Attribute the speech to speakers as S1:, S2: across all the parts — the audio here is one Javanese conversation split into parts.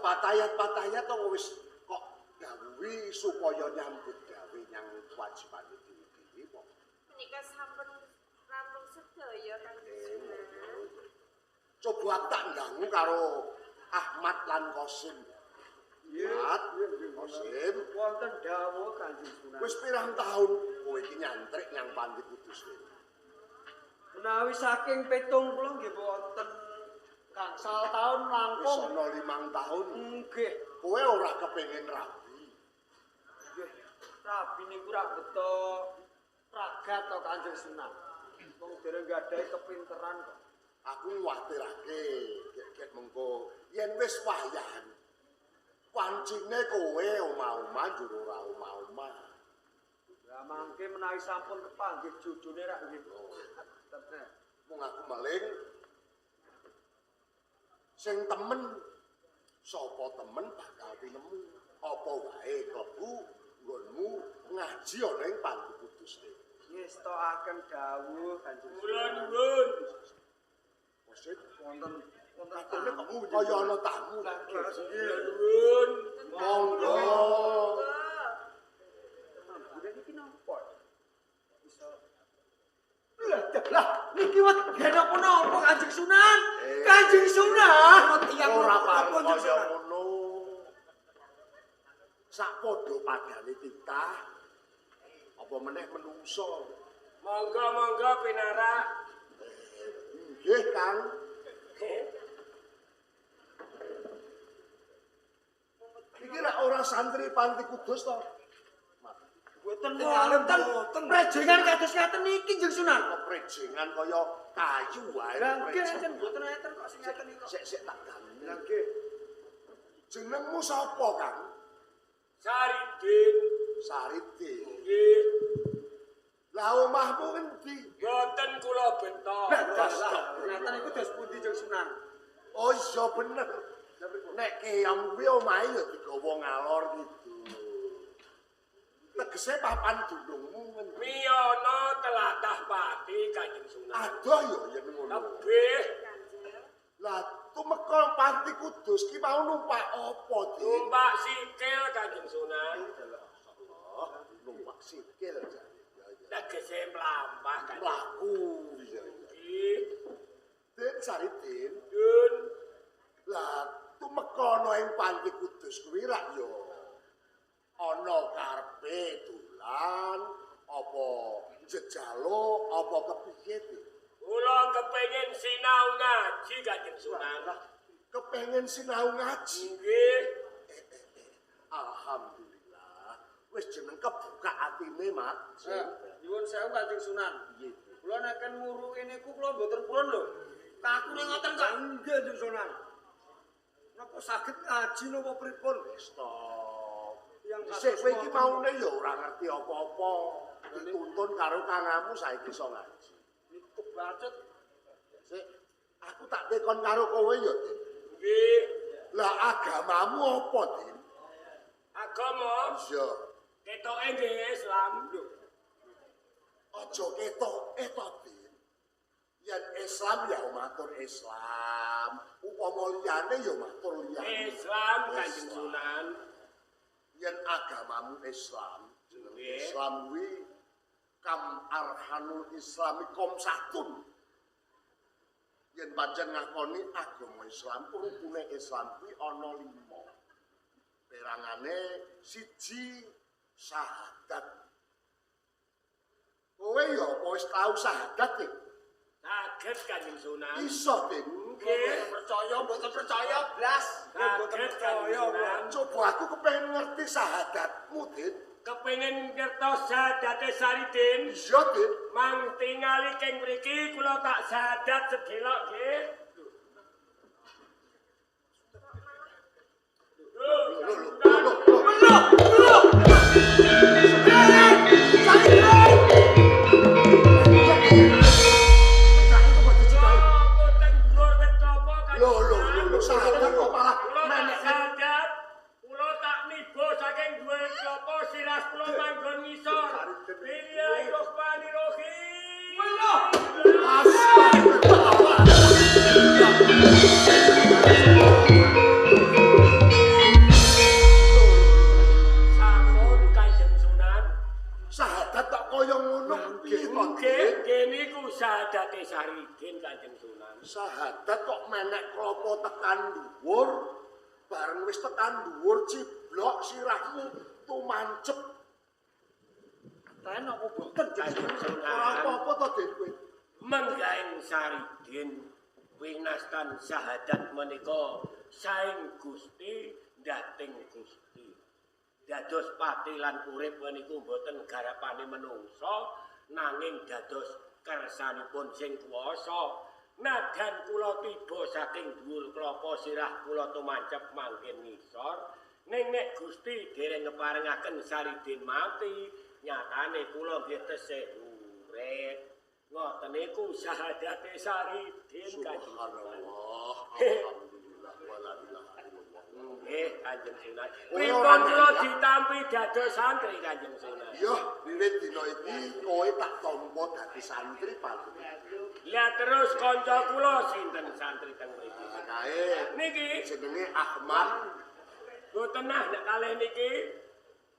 S1: Patayat-patayat to wis kok dawuhi supaya nyambut gawe nyang kewajibane dhewe-dhewe kok.
S2: Menika sampun rampung sedaya Kanjeng Sunan.
S1: Coba aku tak nggangu karo Ahmad lan Kosim. Ahmad, Kosim,
S3: Wonten dawuh Kanjeng Sunan.
S1: Wis pirang tahun kowe iki nyantrik nyang Panti Kudus kene?
S3: Menawi saking 70 nggih wonten gangsal taun
S1: Wis
S3: langkung.
S1: ana 5 tahun.
S3: Nggih.
S1: Kowe ora kepengin rabi.
S3: Nggih. Rabi niku rak beto ragat to Kanjeng Sunan. Wong dereng gadhahi kepinteran kok.
S1: Aku nguwatirake gek-gek mengko yen wis wayahan. Wancine kowe omah-omah njur ora omah-omah.
S3: Lah mangke menawi sampun kepanggih jojone rak nggih.
S1: Oh, mung aku meling sing temen sapa temen bakal tinemu apa wae klebu nggonmu ngaji ana ing Panti Kudus.
S3: Ngestokaken dawuh Kanjeng
S4: Kula nuwun.
S1: Maksud
S3: Wonten wonten
S1: atune kok kaya ana tamu.
S4: Kula nuwun.
S1: Monggo.
S3: Mambune niki napa? Iso. Lah, lah niki wegen napa-napa Kanjeng Sunan? Kanjeng Sunan, tiyang
S1: Ora
S3: napa
S1: pareng
S3: Kanjeng
S1: kaya
S3: Sunan?
S1: ngono. Sak padha padane titah apa meneh menungso.
S4: Monggo-monggo pinarak.
S1: Nggih, Kang. Iki rak ora santri Panti Kudus to?
S3: Mboten wonten prejengan kados ngaten niki Kanjeng Sunan.
S1: Keprejengan kaya kayu wae.
S3: Lah nggih enten mboten enten kok sing ngaten iki kok.
S1: Sik sik tak ganggu.
S3: Lah nggih.
S1: Jenengmu sapa, Kang?
S4: Saridin.
S1: Saridin.
S4: Nggih.
S1: Lah omahmu endi?
S4: Mboten kula beto.
S3: Lah ngaten niku dos pundi Kanjeng Sunan?
S1: Oh iya bener. Nek keong kuwi omahe ya digawa ngalor gitu. Tegese papan dunungmu ngendi?
S4: Miyana telatah pati Kanjeng Sunan.
S1: Adoh ya yen ngono.
S4: Tebih
S2: Kanjeng.
S1: Lah tumeka Panti Kudus ki mau numpak apa, Dik?
S4: Numpak sikil Kanjeng Sunan.
S1: Allah, numpak sikil jane. Ya ya.
S4: Tegese mlampah Kanjeng.
S1: Mlaku iya iya.
S4: Nggih.
S1: Din Saridin,
S4: Dun.
S1: lah tumeka ana ing Panti Kudus kuwi rak ya ana karepe dolan apa jejalo apa kepiye, Dik?
S4: Kula kepengin sinau ngaji Kanjeng Sunan.
S1: Lah, kepengen sinau ngaji.
S4: Nggih.
S1: Alhamdulillah. Wis jeneng kebuka atine, Mat.
S3: Nyuwun sewu Kanjeng Sunan.
S1: Piye?
S3: Kula nek ken muruki niku kula mboten purun lho. Kakune ngoten kok. Nggih Kanjeng Sunan. Napa saged ngaji napa pripun?
S1: Wis to.
S3: Yang
S1: Dhisik kowe iki maune ya ora ngerti apa-apa. Dituntun karo kangamu saiki iso ngaji.
S3: Niku kebacut.
S1: Sik, aku tak tekon karo kowe ya, Din.
S4: Nggih.
S1: Lah agamamu apa, Din?
S4: Agama
S1: Iya.
S4: ketoke nggih Islam.
S1: Aja ketok to, Din. Yen Islam ya matur Islam, upama liyane ya matur liyane.
S4: Islam Kanjeng Sunan.
S1: Yen agamamu Islam, jeneng
S4: Nggih.
S1: Islam kuwi kam arhanul islami komsatun. Yen pancen ngakoni agama Islam, rukune Islam kuwi ana 5. Perangane siji syahadat. Kowe ya apa wis tau syahadat, Dik?
S4: Saged Kanjeng Sunan.
S1: Iso, Dik.
S4: Nggih.
S3: Percaya mboten percaya blas. Nggih mboten
S4: Saged Kanjeng
S3: percaya.
S4: Sunan.
S1: Coba aku kepengen ngerti syahadatmu, Din.
S4: Kepengin ngertos sadate Saridin.
S1: Iya, Din.
S4: Mang tingali keng mriki kula tak sadat sedelok nggih. Lho,
S1: Lho, lho, lho, lho.
S3: Lho, lho.
S1: Lho, lho, lho, lho, syahadat kok malah
S4: Kula tak
S1: menek
S4: sadat, kula tak niba saking duwe klapa siras kula manggon ngisor. Bismillahirrahmanirrahim.
S1: Astagfirullah. Sahadat kok menek klopo tekan dhuwur. Bareng wis tekan dhuwur ciblok sirahmu tumancep.
S3: Ten apa boten
S4: Kanjeng
S1: Ora
S4: Sunan.
S1: apa-apa to Den kowe.
S4: Menggaing Saridin winastan sahadat menika saing Gusti dating Gusti. Dados pati lan urip meniku boten garapane menungsa nanging dados kersanipun sing kuwasa. Nadan kula tiba saking dhuwur klapa sirah kula tumancep mangkin ngisor. Ning nek Gusti dereng ngeparengaken Saridin mati, nyatane kula nggih tesih urip. Ngoten niku sahadate Saridin Kanjeng Sunan.
S1: Subhanallah. Alhamdulillah wala ilaha illallah.
S4: Nggih, Kanjeng Sunan.
S1: Ora
S4: Pripun kula
S1: nyanyi.
S4: ditampi dados santri Kanjeng Sunan?
S1: Yo, wiwit dina iki kowe tak tampa dadi santri paling.
S4: Lah terus kanca kula sinten santri teng mriki?
S1: Kae
S4: Niki
S1: jenenge Ahmad.
S4: mboten nah nek kalih niki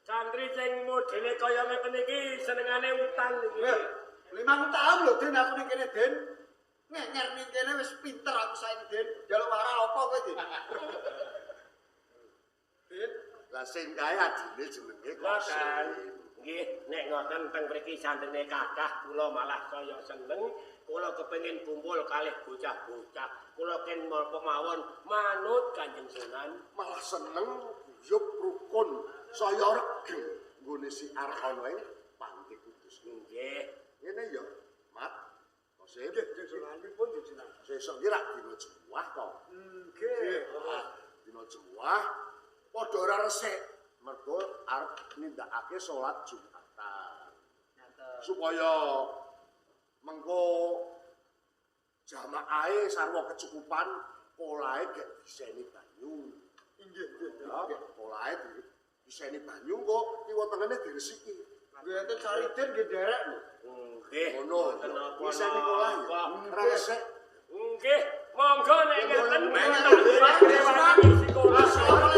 S4: santri sing modele kaya ngeten iki senengane utang niki.
S3: 5 tahun lho Den aku ning kene Den. Ngenger ning kene wis pinter aku saiki Den. Njaluk warah apa kowe Den? Den,
S1: Lah sing kae adine jenenge
S4: Ngoten.
S1: Kosim.
S4: Nggih, nek ngoten teng mriki santrine kathah kula malah saya seneng. Kula kepengin kumpul kalih bocah-bocah. Kula ken menapa mawon manut Kanjeng Sunan.
S1: Malah seneng guyub rukun saya regeng nggone siar ana ing Panti Kudus.
S4: Nggih.
S1: Ngene ya, Mat. Kosim.
S3: nggih Jeng Sunan pripun Jeng Sunan?
S1: Sesuk iki rak dina Jemuah to.
S3: Nggih.
S1: Ah, dina Jemuah padha ora resik mergo arep nindakake salat Jumatan. Supaya mengko jamaahe sarwa kecukupan polahe gek diseni banyu.
S3: Inggih, nggih.
S1: Ya, polahe diseni banyu kok kiwa tengene diresiki.
S3: Nggih enten Saridin nggih nderek lho.
S4: Nggih.
S1: Ngono.
S4: Mboten napa-napa.
S1: Diseni kolah ya. Ora resik.
S4: Nggih, monggo nek ngeten
S1: Nggih.
S4: tak sekolah.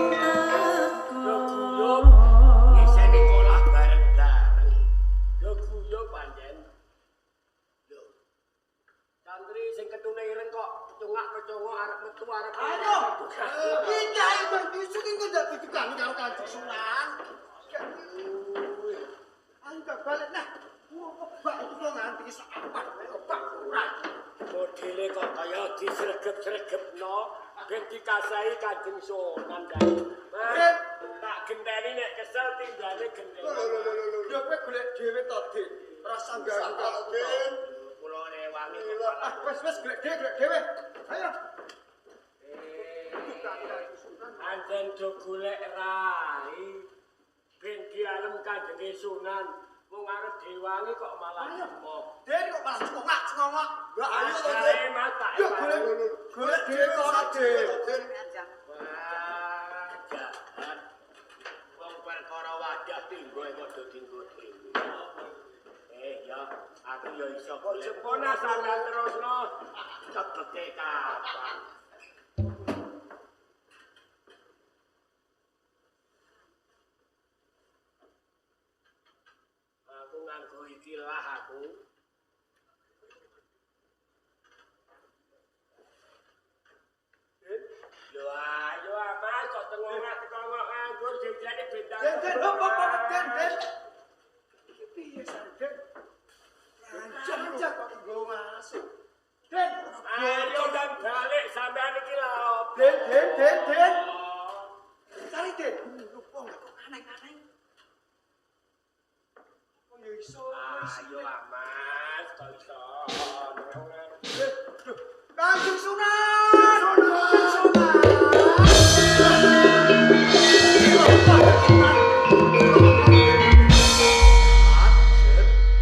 S4: Yo guyub ngiseni kolah bareng-bareng. Yo guyub pancen. Lho. Santri sing ketune ireng kok kecungak-kecungok arep metu arep.
S3: Ayo. Iki ayo bang disu ki ndak didukani karo Kanjeng Sunan. Ayo tak balik nah. Kebak iki kok nganti sak apa kebak ora.
S4: Modele kok kaya disregep-sregepno ben dikasahi Kanjeng Sunan kae. Mas, tak genteni nek kesel tinggale genteni.
S3: Lho lho lho lho. Ya kowe golek dhewe to, Dik. Rasa ganggu karo
S1: Den.
S4: Kula rewangi kok.
S3: Ah, wis wis golek dhewe, golek dhewe. Ayo.
S4: Anjen do golek rai. Ben dialem Kanjeng Sunan. Wong arep diwangi kok malah emoh.
S3: Den kok malah cengok-cengok. Lah ayo to,
S4: Ajae,
S3: Den.
S4: Mas, tak
S3: Yo golek golek dhewe kok ora, Den.
S4: Wah, jahat. Wong perkara wadah tinggo kok do dinggo dhewe. Ya, aku ya iso golek. Jepona sampean terusno. Kebeke kapan? Aku nganggo iki lah aku. Lho ayo Mas kok tengok-tengok nganggur jejane bentang.
S3: Den, Den, hop, hop, hop, Den, Den. Iki piye Sarden? Rancang kok nggo masuk. Den,
S4: Ayo dan balik sampean iki lha opo?
S3: Den, Den, Den, Den. Cari Den. Lupa kok aneh-aneh. Kok ya iso.
S4: Ayo Mas, kok iso.
S3: Kanjeng Sunan. Kanjeng Sunan.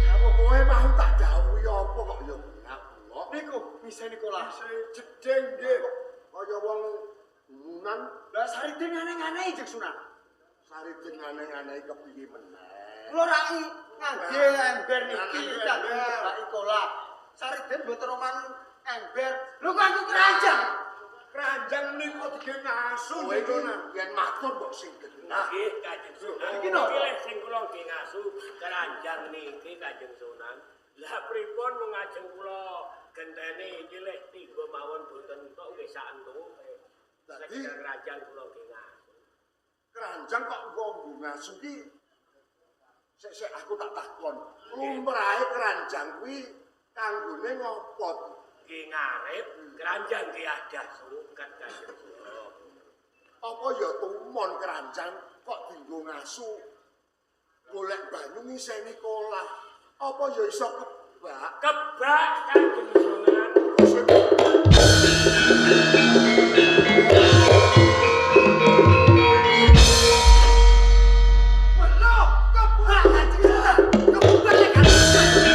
S1: Kamu kowe mau tak dawuhi apa kok ya ngak kula.
S3: Niku miseni kolah. Jedeng nggih.
S1: Kaya wong gununan
S3: Lah Saridin aneh-aneh Kanjeng Sunan.
S1: Saridin aneh-aneh kepiye meneh.
S3: Kula rai ngangge ember niki kangge ngebaki kolah. Saridin mboten oman ember. Lho kok aku keranjang. Keranjang niku dige ngasu
S1: Kowe iki yen matur mbok sing genah.
S4: Nggih, Kanjeng Sunan.
S3: Iki napa?
S4: Niki leh sing kula nggih ngasu keranjang niki Kanjeng Sunan. Lah pripun mung ajeng kula genteni iki leh tiba mawon boten entuk nggih sak entuke.
S1: Dadi
S4: keranjang kula nggih ngasu.
S1: Keranjang kok nggo ngasu ki sik-sik aku tak takon. Lumrahe keranjang kuwi kanggone ngopo?
S4: Nggih ngarep keranjang nggih adah suket Kanjeng Sunan.
S1: Apa ya tumon keranjang kok dienggo ngasu? Golek banyu ngiseni kolah. Apa ya iso kebak?
S4: Kebak Kanjeng Sunan.
S3: Welo, kebak Kanjeng Sunan. Kebak Kanjeng Sunan.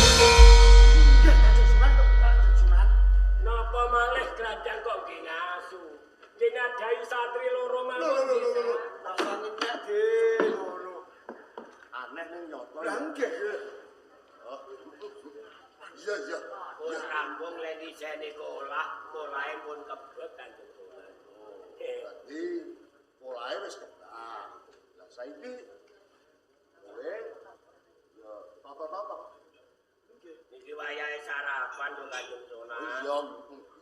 S3: Nggih, Kanjeng Sunan, kebak Kanjeng Sunan.
S4: Napa malih keranjang kok nggih ngasu? Nggih ngadahi santri loro mawon.
S1: Lho lho lho lho.
S3: Rasane nek Din. Ngono.
S1: Aneh ning nyata.
S3: Lah nggih.
S1: Iya iya.
S4: Pun rampung lek isene kolah, kolahe pun kebek Kanjeng Sunan.
S1: Dadi kolahe wis kebak. Lah saiki kowe ya tata-tata.
S4: Niki wayahe sarapan to Kanjeng Sunan.
S1: Iya.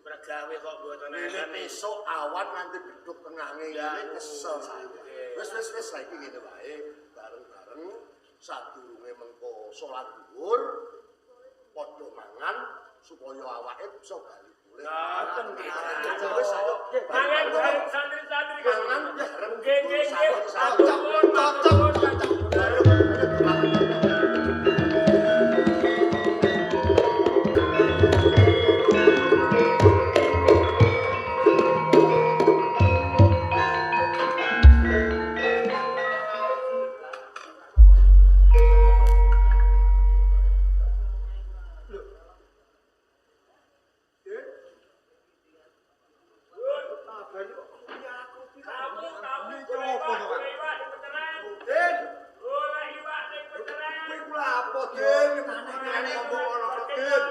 S4: Pregawe kok mboten
S1: Ini
S4: enten.
S1: besok awan nganti beduk tengah ngene kesel saya.
S4: Nggih.
S1: Wis wis wis saiki ngene wae, bareng-bareng sadurunge mengko salat zuhur padha mangan supaya awake bisa bali pulih.
S4: Ngoten nggih.
S1: Wis ayo
S4: Mangan bareng santri-santri.
S1: Mangan bareng.
S4: Nggih nggih nggih.
S1: Cocok
S4: Matur nuwun, matur nuwun, Kanjeng Sunan. Tamu tamu
S3: Niki apa to, Kak?
S4: golek iwak ning peceren.
S3: Din,
S4: Golek iwak ning peceren.
S3: kuwi kula apa, Din? Aneh-aneh ngomong ngono kok, Din.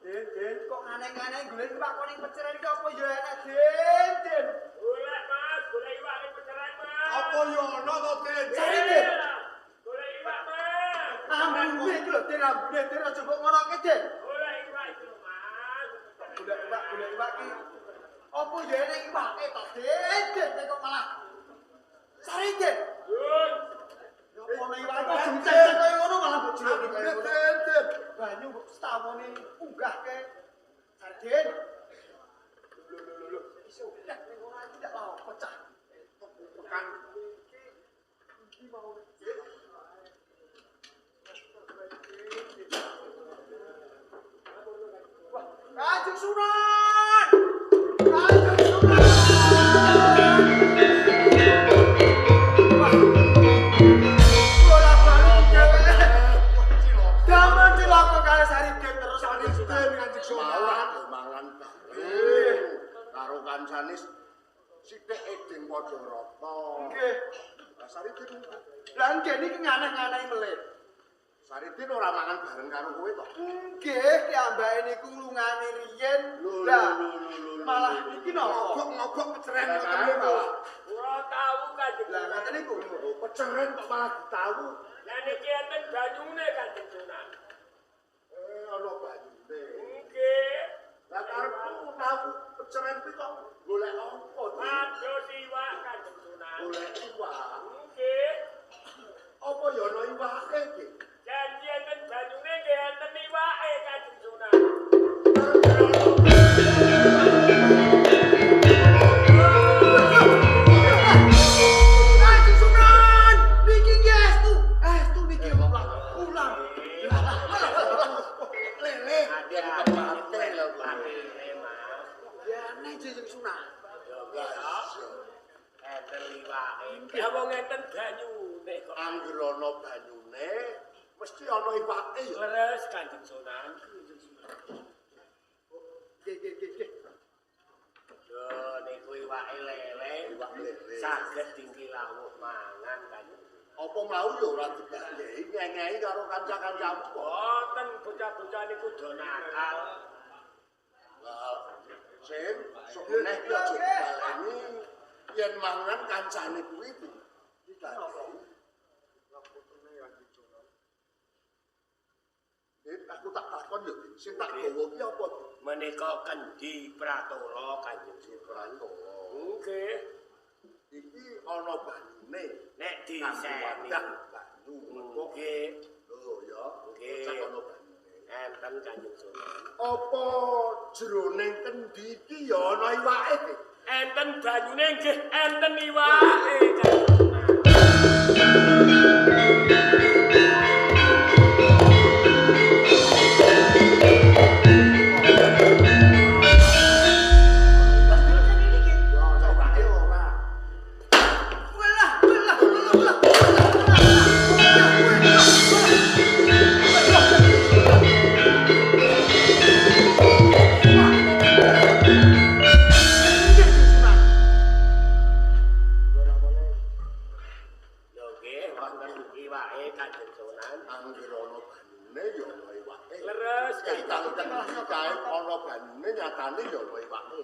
S3: Din, Din, kok aneh-aneh golek iwak kok ning peceren iki apa ya enek, Din, Din?
S4: Golek Mas, golek iwak ning peceren Mas.
S3: Apa ya ana to, Din? Cari, Din.
S4: Golek iwak Mas.
S3: Ambune iki lho, Din, ambune, Din, aja mbok ngonoke, Din.
S4: Golek iwak iki lho Mas.
S3: Golek iwak, golek iwak iki. Apa ya enek iwake to, Din? Din, kok malah Cari, Din.
S4: Yun.
S3: Ya apa nek iwake kok jengceng kaya ngono malah mbok jeluk kaya ngono. Din, Din. Banyu mbok setawone unggahke. Sardin. Lho lho lho lho, iso lek ning ngono iki ndak apa cah.
S1: Pekan
S3: Iki mau. Wah, Kanjeng Sunan! Kanjeng Sunan! Wah. Ora baru dheweke. Damel cilaka kali Saridin terus Kanjeng Sunan. Kanjeng
S1: mau
S3: Sunan.
S1: mangan bareng karo kancane sithik eding padha rata.
S3: Nggih.
S1: Lah Saridin
S3: Lah nggih niki nganeh-nganehi melih.
S1: Saridin ora mangan bareng karo kowe to.
S3: Nggih, piyambake niku nglungani riyen. Lah, malah niki napa?
S1: Ngobok-ngobok peceren ngoten niku.
S4: Kula tahu Kanjeng
S3: Lah
S4: Sunan.
S3: ngaten niku.
S1: Lho, peceren kok malah ditahu.
S4: Lah niki enten banyune Kanjeng Sunan.
S1: Ana banyune.
S4: Nggih.
S1: Lah karepku tahu peceren kuwi kok golek apa to?
S4: Mados iwak Kanjeng Sunan.
S1: Golek iwak.
S4: Nggih.
S1: Apa ya ana iwake iki?
S4: Janji enten banyune nggih enten iwake Kanjeng Sunan.
S3: Kanjeng Sunan, niki nggih estu. Estu niki ulang. Ulang.
S1: Lele, yen kepate lho kowe.
S4: Patine Mas.
S3: Ya aneh Kanjeng Sunan.
S1: Lah iya.
S4: Enten iwake. Ya wong enten banyune kok.
S1: Angger ana banyune mesti ana iwake ya.
S4: Leres Kanjeng Sunan.
S3: Nggih nggih nggih nggih.
S4: Lho niku iwake lele.
S1: Iwak lele.
S4: Saged dingki lawuh mangan Kanjeng.
S1: Apa mau ya ora digawehi ngengehi karo kanca-kancamu kok.
S4: Boten bocah-bocah niku do nakal.
S1: Lah, Sin, sok meneh ki aja dibaleni. Yen mangan kancane kuwi digawehi. Aku tak takon ya, sing tak gawa ki apa?
S4: Menika kendi Pratara Kanjeng
S1: Sunan. Pratara.
S4: Nggih.
S1: Iki ana banyune.
S4: Nek diseni
S1: banyu.
S4: Nggih.
S1: Lho ya,
S4: nggih.
S1: Cak ana banyune.
S4: Enten Kanjeng Sunan.
S1: Apa jroning kendi iki ya ana iwake, Dik?
S4: Enten banyune nggih, enten iwake Kanjeng Sunan.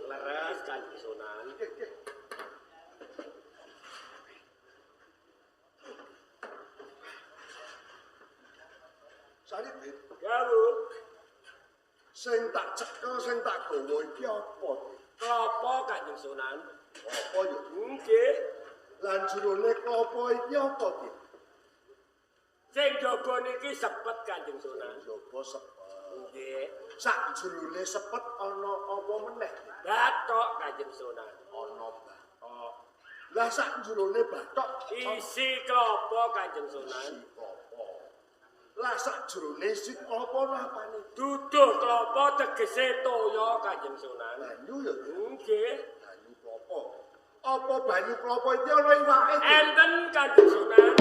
S4: Leres Kanjeng Sunan.
S1: Saripin,
S4: ya Bu.
S1: Sing tak cekel, sing tak gawa iki apa?
S4: Klopo Kanjeng Sunan.
S1: Apa ya?
S4: Nggih.
S1: Lan jerone klopo iki apa, Dik?
S4: Sing jaba niki sepet Kanjeng Sunan.
S1: Jaba sepet.
S4: Nggih.
S1: Sak jerone sepet ana apa meneh?
S4: Bathok Kanjeng Sunan.
S1: Ana bathok. Lah sak jerone bathok
S4: isi klopo Kanjeng Sunan.
S1: Isi klopo. Lah sak jerone isi klopo apane?
S4: Duduh klopo tegese toya Kanjeng Sunan.
S1: Banyu ya?
S4: Nggih.
S1: Banyu klopo. Apa banyu klopo iki ana iwake?
S4: Enten Kanjeng Sunan.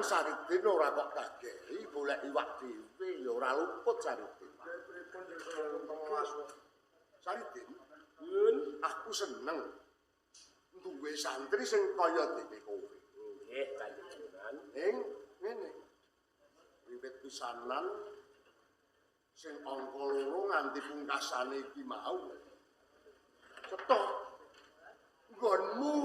S1: Saridin ora kok gageri golek iwak dhewe ya ora luput Saridin. Saridin, aku seneng duwe santri sing kaya dene kowe.
S4: Nggih, Kanjeng Sunan.
S1: Ning ngene. Wiwit pisanan sing angka loro nganti pungkasane iki mau. Cetok nggonmu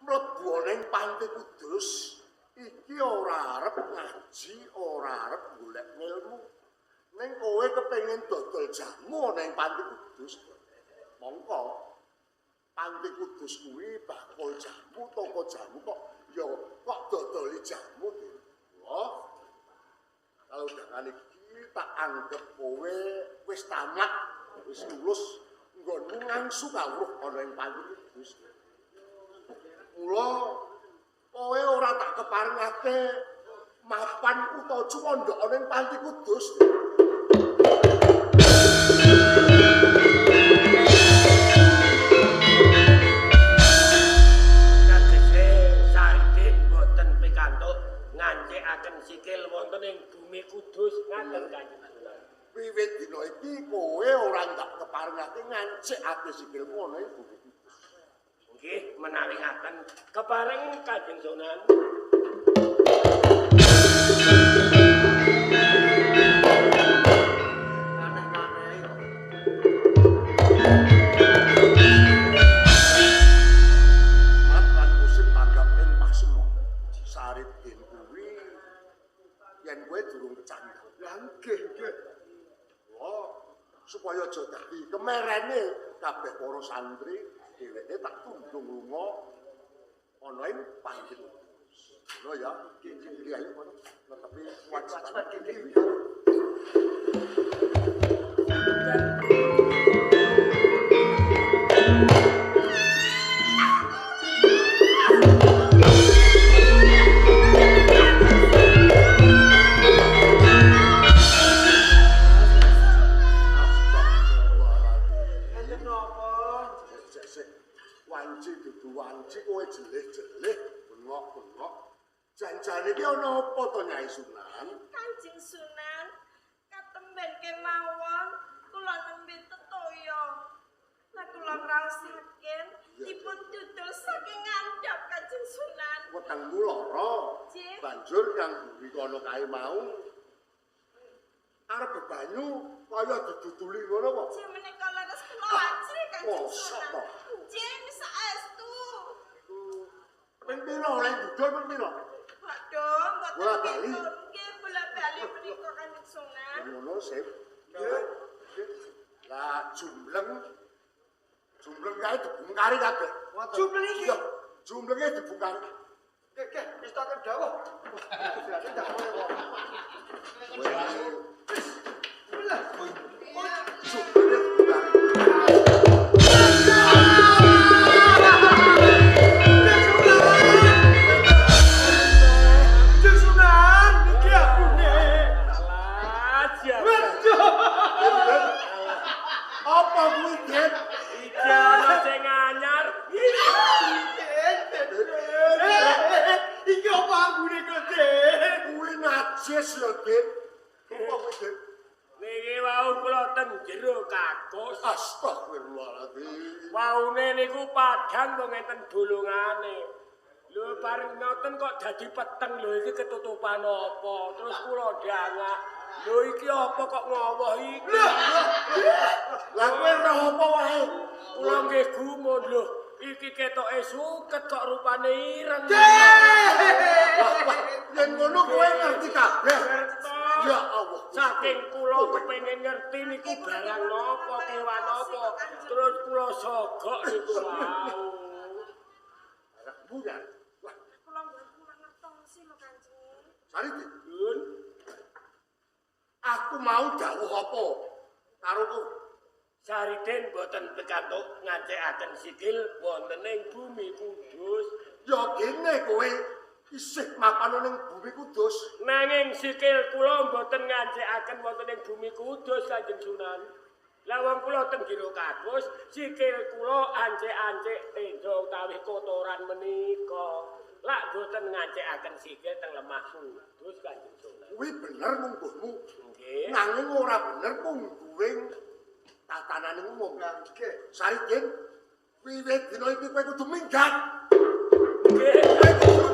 S1: mlebu ning Panti Kudus. Iki ora arep ngaji, ora arep golek ilmu. Ning kowe kepengin dodol jamu ning Panti Kudus. Mongko Panti Kudus kuwi bakul jamu, toko jamu kok ya kok dodoli jamu. Wah. Kalau jangan iki tak anggap kowe wis tamat, wis lulus, nggonmu ngangsu kawruh ana ing Panti Kudus. Mula kowe ora tak keparengake mapan utawa cuwandhak ana ing Panti Kudus.
S4: Tegese Saridin boten pikantuk ngancikaken sikil wonten ing bumi Kudus ngaten Kanjeng Sunan.
S1: Wiwit dina iki kowe ora ndak keparengake ngancikake sikilmu ana ing bumi Kudus.
S4: Nggih, menawi ngaten kepareng Kanjeng Sunan.
S3: Aneh-aneh kok.
S1: Mat lan Kusim tanggap ing pasemon. Saridin kuwi yen kowe durung kecandhak.
S3: Lah nggih, nggih.
S1: Oh, supaya aja dadi kemerene kabeh para santri dheweke tak tundung lunga ana ing Panjen. Ngono ya. Nggih, ayo kono netepi kewajiban dhewe. Astagfirullahaladzim.
S3: Enten napa?
S1: Sik, sik. Wanci dudu wanci kowe jelih-jelih bengok-bengok. Janjane iki ana apa to Nyai Sunan?
S2: Kanjeng Sunan katemben kemawon kula nembe tetoyo. Lah kula ngraosaken dipun dudul saking ngandhap Kanjeng Sunan.
S1: Wetengmu lara.
S2: Nggih.
S1: Banjur kang mburi kono kae mau arep bebanyu kaya diduduli ngono kok.
S2: Nggih menika leres kula ajri Kanjeng
S1: Mosok
S2: Sunan.
S1: to?
S2: Nggih saestu.
S1: Ping pira oleh dudul ping pira?
S2: Waduh, mboten
S1: Bola bali.
S2: pitu. Nggih bola bali menika Kanjeng Sunan.
S1: Ngono sip.
S3: Nggih.
S1: Lah jumbleng jumbleng kae dibungkari kabeh.
S3: Jumbleng iki?
S1: Iya, jumblenge dibungkari.
S3: Nggih, nggih, mistoken dawuh. Berarti dawuh kok. Lah,
S1: Jumblenge dibungkari.
S3: Kanjeng Sunan, niki akune.
S4: Alah, jajan.
S3: Waduh.
S1: Apa kuwi, Den?
S4: Iki ana sing anyar.
S3: Iki apa ambune kok, Den?
S1: Kuwi najis lho, Den. Apa kuwi, Den?
S4: Niki wau kula teng jero kakus.
S1: Astagfirullahaladzim.
S4: Waune niku padhang wong enten dolongane. Lho bareng ngoten kok dadi peteng lho iki ketutupan apa? Terus kula ndangak. Lho iki apa kok ngowoh iki?
S1: Lah kowe roh apa wae?
S4: Kula nggih gumun lho. Iki ketoke suket kok rupane ireng.
S1: Wah, wah, yen ngono kowe ngerti kabeh. Ya Allah.
S4: Saking kula kepengin ngerti niku barang napa, kewan napa, terus kula sogok niku wau.
S1: Arakmu ya. Wah,
S2: Kula mboten mangertosi lho Kanjeng.
S1: Sariti,
S4: Yun,
S1: aku mau dawuh apa karo kowe?
S4: Saridin boten pikantuk ngacekaken sikil wonten ing bumi Kudus.
S1: Ya kene kowe isih mapan ning bumi Kudus.
S4: Nanging sikil kula mboten ngancikaken wonten ing bumi Kudus Kanjeng Sunan. Lah wong kula teng jero kakus, sikil kula ancik-ancik tenda utawi kotoran menika. Lak mboten ngancikaken sikil teng lemah Kudus Kanjeng Sunan.
S1: Kuwi bener mungguhmu.
S4: Nggih.
S1: Nanging ora bener mungguhing tatanane umum.
S3: Nggih.
S1: Saridin, wiwit dina iki kowe kudu minggat.
S4: Nggih.
S1: Kowe kudu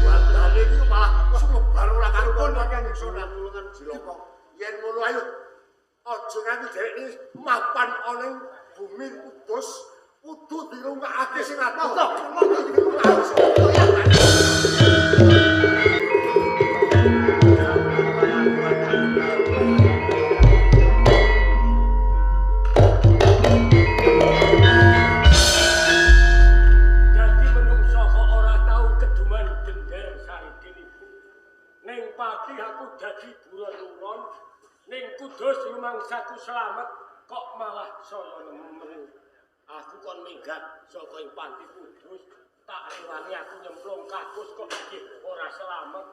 S1: Wadane iki malah sumebar ora karuan Kanjeng Sunan. Cilaka. Yen ngono ayo aja nganti dheweke mapan ana ing bumi Kudus kudu dirungokake sing adoh.
S3: Monggo, monggo.
S1: Dirungokake sing adoh.
S4: Dadi menungsa kok ora tau keduman dender Saridin iku. Ning pati aku dadi buron-uron, ning Kudus rumangsaku slamet kok malah saya nemen. Aku kon minggat saka ing panti Kudus, tak rewani aku nyemplung kakus kok iki ora slamet.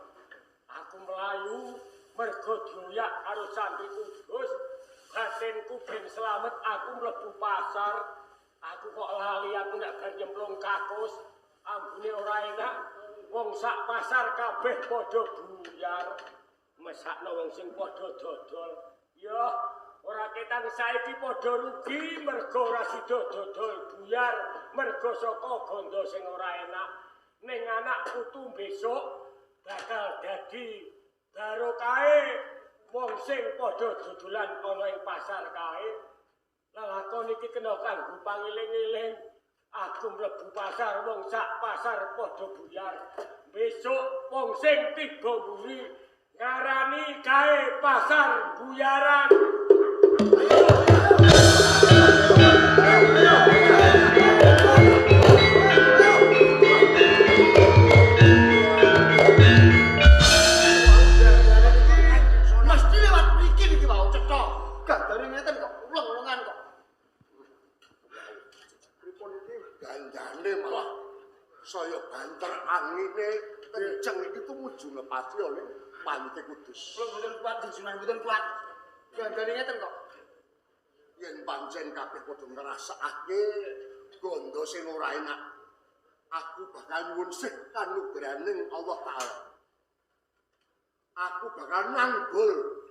S4: Aku melayu mergo dioyak karo santri Kudus. Batinku ben slamet aku mlebu pasar. Aku kok lali aku nek bar nyemplung kakus, ambune ora enak. Wong sak pasar kabeh padha buyar. Mesakno wong sing padha dodol. Yah, Ora ketang saiki padha rugi mergo ora sida dodol buyar mergo saka gondo sing ora enak. Ning anak putu besok bakal dadi barokahe wong sing padha dodolan ana ing pasar kae. Lelakon iki kena kanggo pangeling-eling. Aku mlebu pasar wong sak pasar padha buyar. Besok wong sing tiba mburi ngarani kae pasar buyaran.
S3: Mesti lewat mriki niki wau cetha. Gandane ngeten kok, uleng-ulengan kok.
S1: Pripun iki gandane malah saya banter angine kenceng iki tumuju ngepati oleh Panti Kudus.
S3: Kula mboten kuat Sunan, mboten kuat. Gandane ngeten kok.
S1: Yen pancen kabeh padha ngrasakake gondo sing ora enak, aku bakal nyuwun sih kanugrahaning Allah Ta'ala. Aku bakal nanggul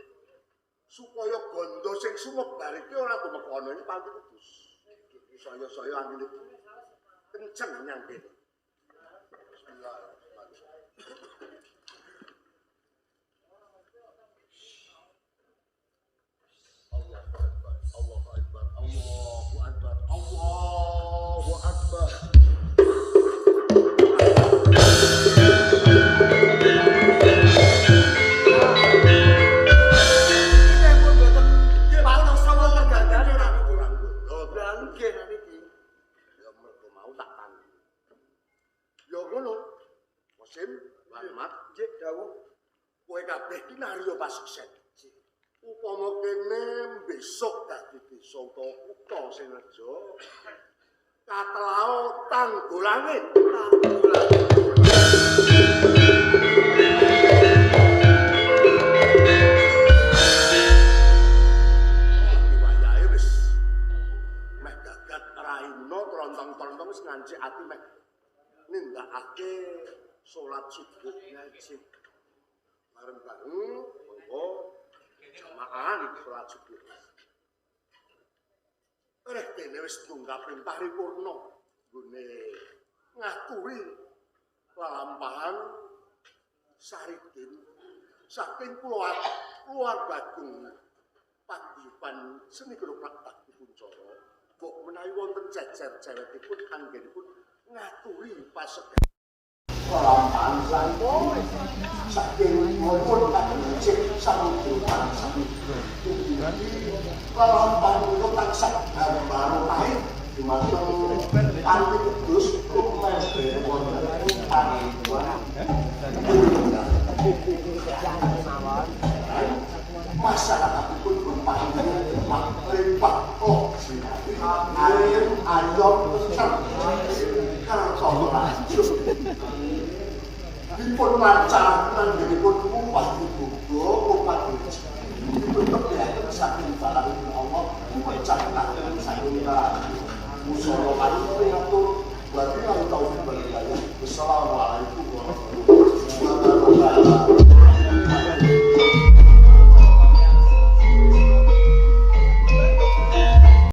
S1: supaya gondo sing sumebar iki ora tumeka ana ing Panti Kudus. Saya-saya angine kenceng nyang kene. Bismillahirrahmanirrahim. Allahu Akbar, Allahu Akbar, Allahu Akbar, Allahu Akbar.
S3: Iki pun mboten patos wonten gandane
S1: ora kurang gondo.
S3: Lah nggih niki.
S1: Ya mergo mau tak tanggung. Ya ngono. Kosim, Mat,
S3: Nggih dawuh.
S1: kowe kabeh ki nariya pasuksen. Upama kene besok dadi desa utawa kutha Senejo, katelao tanggulange.
S3: Tanggulange.
S1: Iki wayahe wis meh gagat raina trontong-trontong wis ngancik ati meh nindakake salat subuh ngaji. Bareng-bareng monggo jamaah salat subuh. Reh dene wis tunggap paripurna nggone ngaturi lelampahan Saridin saking keluarga agung paguyuban seni ketoprak Bakti Kuncara. Mbok menawi wonten jejer cewekipun anggenipun ngaturi pasegan lelampahan sampun saking maupun kagem samudra samudra lelampahan menika tansah barokah dumateng Panti Kudus lumeber wonten ing Paguyuban masyarakatipun berparingan limpah oh ayem ayom tentrem kersa lanjut dipun lancar anggenipun ngupah